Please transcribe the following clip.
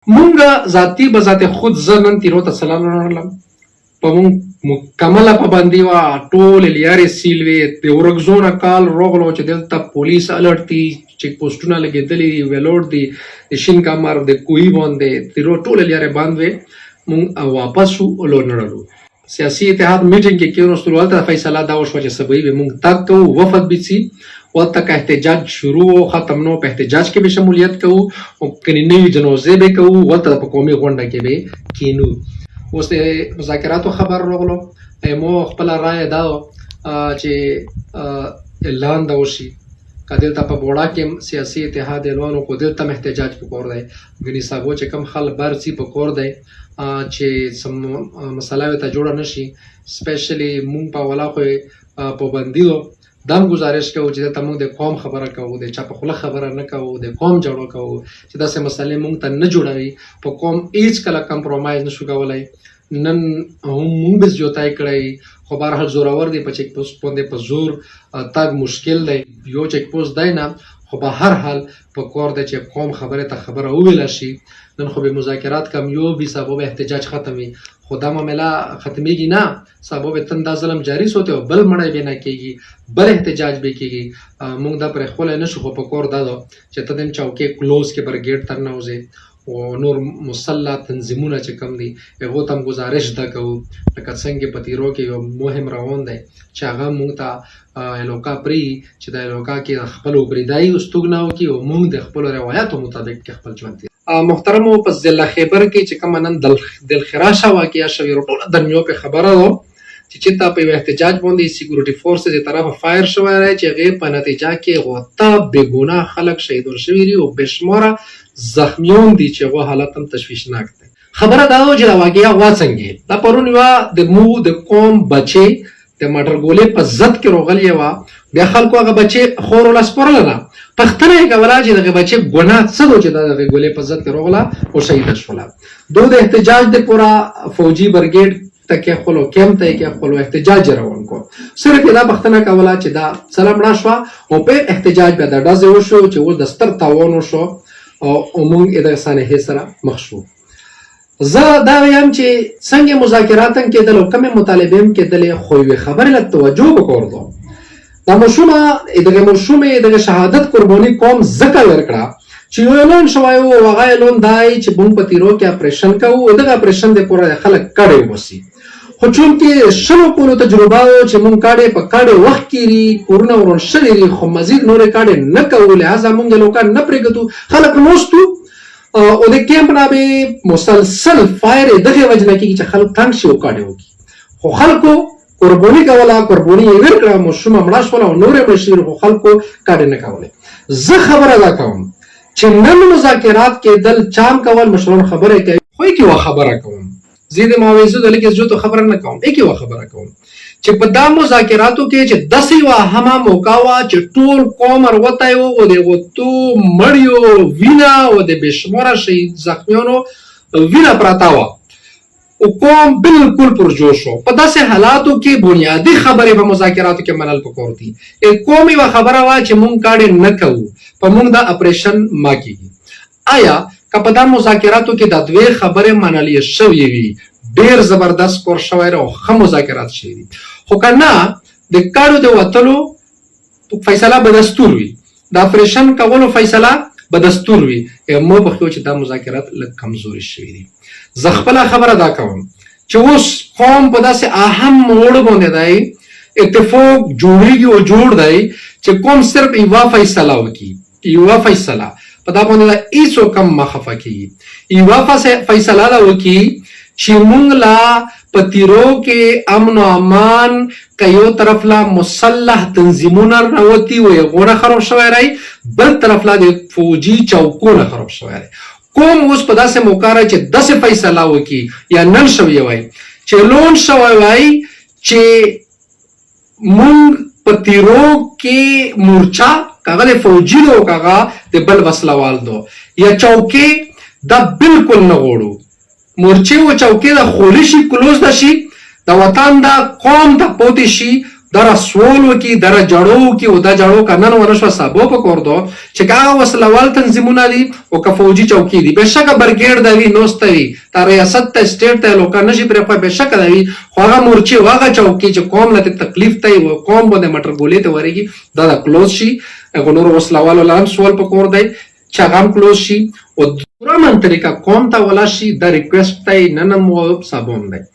مونږ ذاتی به ذات خود زه نن تیرو ته سلام لرلم، په مونږ مکمله پابندي وه، ټولې لیارې سیل وې. د اورکزو نه کال روغلو چې دلته پولیس الرټ دي، چیک پوسټونه لګېدلي دي، ویلوډ دي، د شین کمر د کوهي باندې تیرو ټولې لیارې بند وې. مونږ واپس شو او لونړلو سیاسي اتحاد میټینګ کې کېنوستلو. هلته فیصله دا وشوه چې سبا به مونږ تګ کوو، وفد به ځي ورته. که احتجاج شروع او ختم نو په احتجاج کې به شمولیت کوو او کني نوي جنوزې به کوو، ورته په قومي غونډه کې به کینو. اوس د مذاکراتو خبر راغلو، مو خپله رایه دا چې اعلان دا وشي که دلته په بوړا کې سیاسي اتحاد اعلان وکړو، دلته هم احتجاج پکور دی. ګنې سبو چې کوم خلک بهر ځي پکور دی چې څه مسله ته جوړه نه شي. سپیشلی مونږ په ولا خو پابندي ده، دا هم ګزارش کوو چې دلته موږ د قوم خبره کوو، د چا په خوله خبره نه کوو، د قوم جوړه کوو چې داسې مسلې مونږ ته نه جوړوي. په قوم هیڅ کله کمپرومایز نشو کولای. نن هم مونږ به زیوتای کړی، خو بهرحال زورور دی، په چیک پوسټ باندې په زور تګ مشکل دی، یو چیک پوسټ دی نه، خو به هر حال په کور دی چې قوم خبره ته خبره وویل شي. نن خو به مذاکرات کم یو وي، سبا به احتجاج ختم وي، خو دا معامله ختمېږي نه. سبا به تن دا ظلم جاری سوته او بل مړی به نه کېږي، بل احتجاج به کېږي. موږ دا پرې خولی نه شو، خو په کور دا ده چې ته دم چوکې کلوز کې برګیډ تر نه وځې او نور مسلح تنظیمونه چې کوم دي هغو ته هم ګزارش دا کوو، لکه څنګه په تیرو کې یو مهم روان دی چې هغه موږ ته علاقه پرې چې د علاقه کې خپل پرېدای استوګنه وکړي او موږ د خپلو روایاتو مطابق کې خپل ژوند تېر. محترمو، په ضلع خیبر کې چې کومه نن دلخراشه واقعه شوې، ټوله دنیا په خبره ده چې چېرته په یو احتجاج باندې سیکورټي فورسز طرفه فایر شوی دی چې هغې په نتیجه کې غوته بېګناه خلک شهیدان شوي دي او بېشماره زخمیان دي چې هغو حالت هم تشویشناک دی. خبره دا ده چې دا واقعه وا څنګه دا پرون یوه د مو د قوم بچې د مټر ګولې په ضد کې روغلې وه، بیا خلکو هغه بچې خور ولا سپرله نه، پوښتنه یې کوله چې دغه بچې ګناه څه ده چې دغه ګولې په ضد کې روغله او شهیده شوله. دوی د احتجاج د پوره فوجي برګیډ ته کېښولو، کیمپ ته یې کېښولو، احتجاج یې روان کو. صرف یې دا پوښتنه کوله چې دا څله مړه شوه او په احتجاج بیا د ډزې وشو چې اوس د ستر تاوان وشو او موږ یې دغه سانحې سره مخ شو. زه دا وایم چې څنګه مذاکرات هم کېدل او کومې مطالبې هم کېدلې، خو یوې خبرې له توجه پکور ده. دا ماشومه، دغه ماشومې دغه شهادت قرباني قوم ځکه ورکړه چې یو اعلان شوی و، او هغه اعلان دی چې موږ په تیرو کې اپریشن کوو، دغه اپریشن د پوره خلک کډې وباسي. خو چونکې 20 کولو تجربه و چې موږ کډې په کډې وخت کېري، کورونه وران شوي دي، خو مزید نورې کډې نه کوو، لهذا موږ لوکان نه پرېږدو، خلک نوستو او د کیمپ نه به مسلسل فایر دغه وجه نه کېږي چې خلک تنګ شي او کډې وکړي. خو خلکو قرباني کوله، قرباني یې ورکړه، ماشومه مړه شوله او نورې مړې شوې، خو خلکو کډې نه کولې. زه خبره دا کوم چې نن مذاکرات کېدل، چام کول، مشران خبرې کوي، خو یې یوه خبره کوم، زه د معاوضو د لکه زه ته خبره نه کوم، یې یوه خبره کوم چې په دا مذاکراتو کې چې داسې یوه اهمه موقع وه چې ټول قوم وروتی و او د غوتو مړیو وینه او د بې شماره شهید زخمیانو وینه پرته وه او قوم بالکل پرجوش شو، په داسې حالاتو کې بنیادي خبرې په مذاکراتو کې منل پکور دي. قوم یوه خبره وه چې مونږ کاډې نه کوو، په مونږ دا اپریشن ما کېږي. آیا که په دا مذاکراتو کې دا دوې خبرې منلې شوې وي، ډېر زبردست کور شوی او ښه مذاکرات شوي دي، خو که نه د کاډو د وتلو فیصله به دستور وي، د اپریشن کولو فیصله به دستور وي، مو په خیال چې دا مذاکرات لږ کمزوري شوي دي. زه خپله خبره دا کوم چې اوس قوم په داسې اهم موړ باندې دی، اتفاق جوړیږي او جوړ دی چې قوم صرف یوه فیصله وکړي، یوه فیصله په دا باندې دا هیڅوک هم مه خفه کېږي، یوه فیصله دا وکړي چې مونږ لا په تیرو کې امن او امان که یو طرف لا مسلح تنظیمونه راوتي و هغو نه خراب شوی دی، بل طرف لا د فوجي چوکو نه خراب شوی دی. کوم اوس په داسې موقع راځي چې داسې فیصله وکړي یا نن شوی وای چې لون شوی وای چې مونږ په تیرو کې مورچه کاغه د فوجي دو کاغه د بل وسلوال دو یا چوکې دا بالکل نه غوړو، مورچې او چوکې د خولي شي، کلوز د شي، د وطن دا قوم ته پوتې شي. دره سول وکي، دره جړو وکي، او دا جړو که نن ونه شوه سبا په کور دو چې که هغه وسلوال تنظیمونه دي او که فوجي چوکي دي، بېشکه برګېډ دا وي، نوسته وي، تا ریاست ته سټیټ ته لوکا نشي پرې خو بېشکه دا وي، خو هغه مورچې او هغه چوکي چې قوم له تکلیف ته او قوم باندې مټر ګولې ته ورېږي، دا د کلوز شي. هغه نور وسلوالو له هم سوال په کور دی چې هغه هم کلوز شي او پرامن طریقه قوم ته ولا شي. دا ریکویسټ دی نن هم او سبا هم دی.